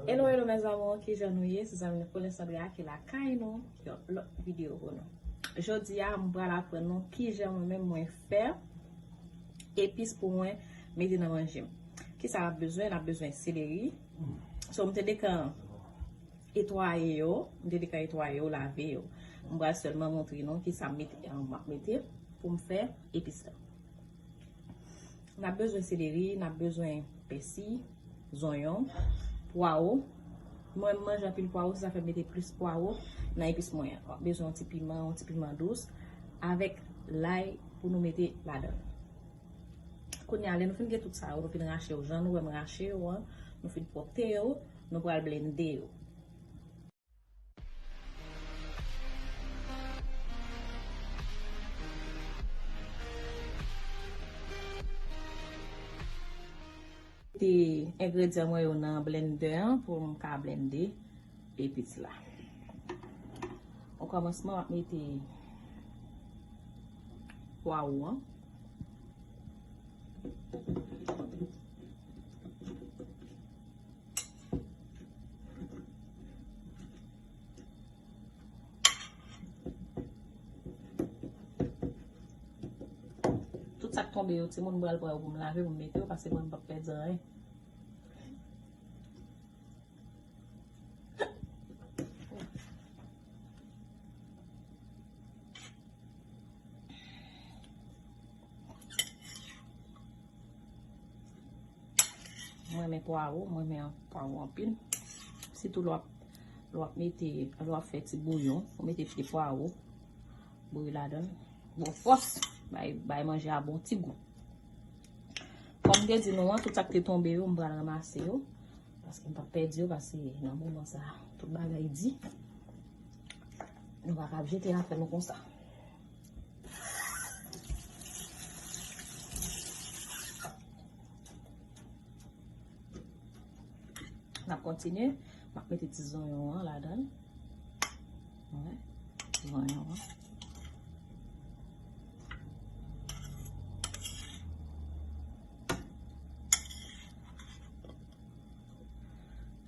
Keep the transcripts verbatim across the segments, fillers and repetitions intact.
Hello, hello, mes amours, kijan nou ye? Se zanmi nou Colensandra ki lakay nou, yon lòt videyo pou nou. Jodi a, m pral aprann nou kijan mwen menm mwen fè epis pou mwen mete nan manje m. Kisa n ap bezwen? N ap bezwen seleri. So, m te deja etwaye yo, m te deja etwaye yo, lave yo. M pral sèlman montre nou kisa m mete, m ap mete pou m fè epis la. N ap bezwen seleri, n ap bezwen pèsi, zonyon, pwawo. Mwen, m manje anpil pwawo, se sa fè m mete plis pwawo nan epis mwen an. W ap bezwen yon ti piman, yon ti piman dous, avèk lay pou nou mete ladan l. Kounye a, lè nou fin gen tout sa yo, nou fin rache yo, jan nou wè m rache yo an, nou fin pwòpte yo, nou pral blende yo. Mete engredyan mwen yo nan blendè an pou m ka blende epis la. O kòmansman, m ap mete pwawo an. Tout sa k tonbe yo, timoun, m pral pran yo pou m lave, pou m mete yo, paske mwen, m p ap pèdi anyen. Mwen renmen pwawo, mwen renmen pwawo anpil. Sitou lè w ap, lè w ap mete, lè w ap fè ti bouyon, ou mete pye pwawo, bouyi ladan l. Bon fòs, bay, bay manje a bon ti gou. Kòm m te di nou an, tout sa k te tonbe yo, m pral ranmase yo. Paske m p ap pèdi yo, paske nan moman sa, tout bagay di. Nou pa kab jete afè nou konsa. N ap kontinye. M ap mete ti zonyon an ladan l. Wè, zonyon an.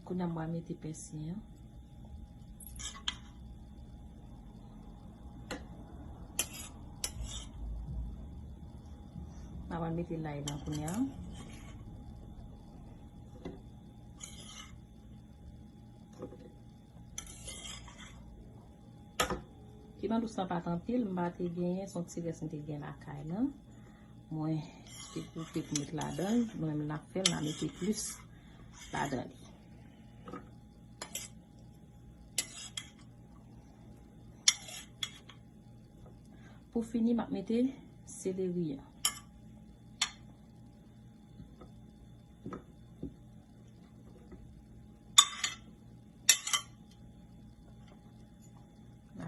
Kounye a m pral mete pèsi an. M pral mete lay la kounye a. Piman dous lan pa t anpil, m pa te genyen, se yon ti rès m te gen lakay lan. Mwen te koupe pou met ladan l, nou menm n ap fè l, n a mete plis ladan li. Pou fini, m ap mete seleri an.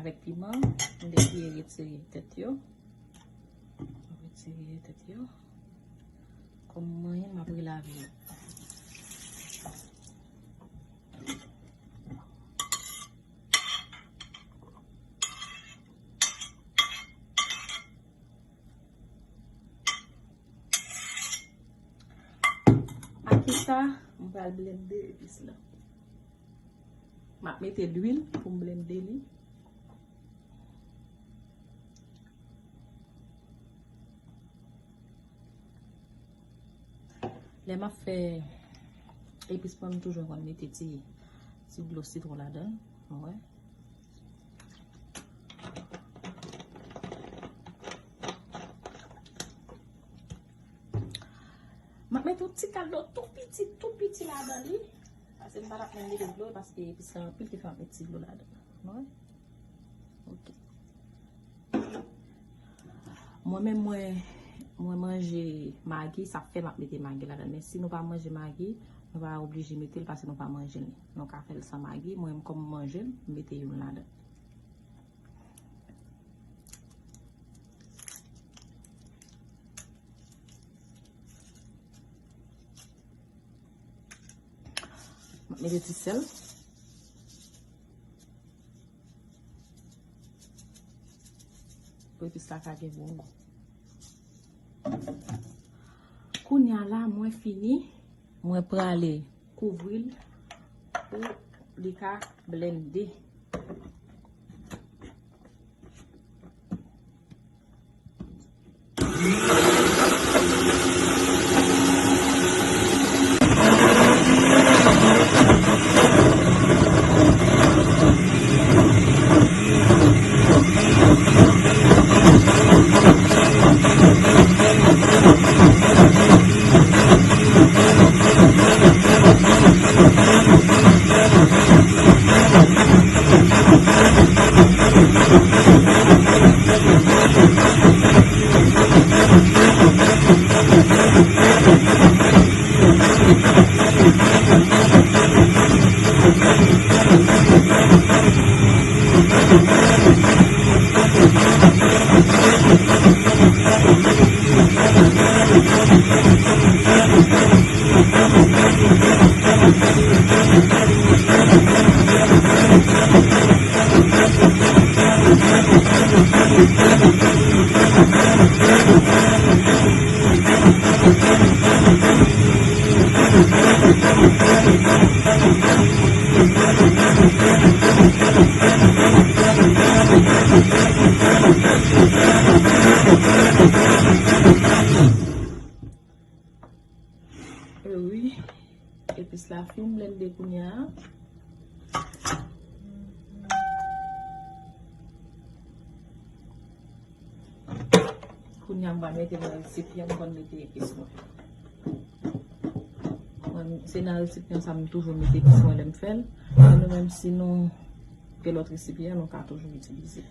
Avèk piman, m deside retire tèt yo. Retire tèt yo. Kòm mwen, m ap relave yo. Ak sa, m pral blende epis la. M ap mete lwil pou m blende li. Lè m ap fè epis mwen, m toujou konn mete ti, ti dlo sitwon ladan l, w wè. M ap mete yon ti kal dlo tou piti, tou piti ladan li. Paske m pa t ap menm mete dlo, paske epis la anpil ki fè m ap mete ti dlo ladan. Wi. Ok. Mwen menm, mwen, mwen manje magi, sa fè m ap mete magi ladan. Men si nou pa manje magi, nou pa oblije mete l paske nou pa manje li. Nou ka fè l san magi. Mwen menm, kòm m manje l, m mete youn ladan. M ap mete ti sèl. Pou epis la ka gen bon gou. Kounye a la, mwen fini. Mwen prale kouvri l. Pou li ka blende. E wi, epis la fin blende kounye a. Kounye a, m va mete nan resipyan, m konn mete epis mwen. Mwen, se nan resipyan sa m toujou mete epis mwen lè m fè l. Men nou menm, si nou gen lòt resipyan, nou ka toujou itilize.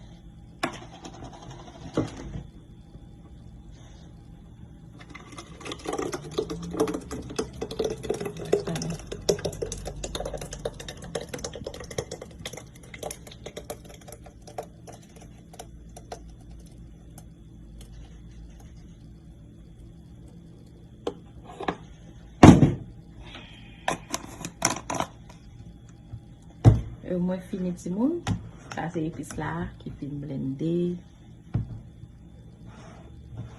E mwen fini, timoun. Sa se epis la ki fin blende.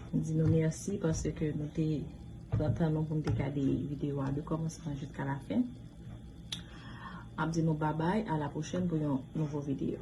M di nou mèsi paske nou te pran tan nou pou n te gade videyo a de kòmansman jiska lafen. M ap di nou babay, a la pwochèn pou yon nouvo videyo.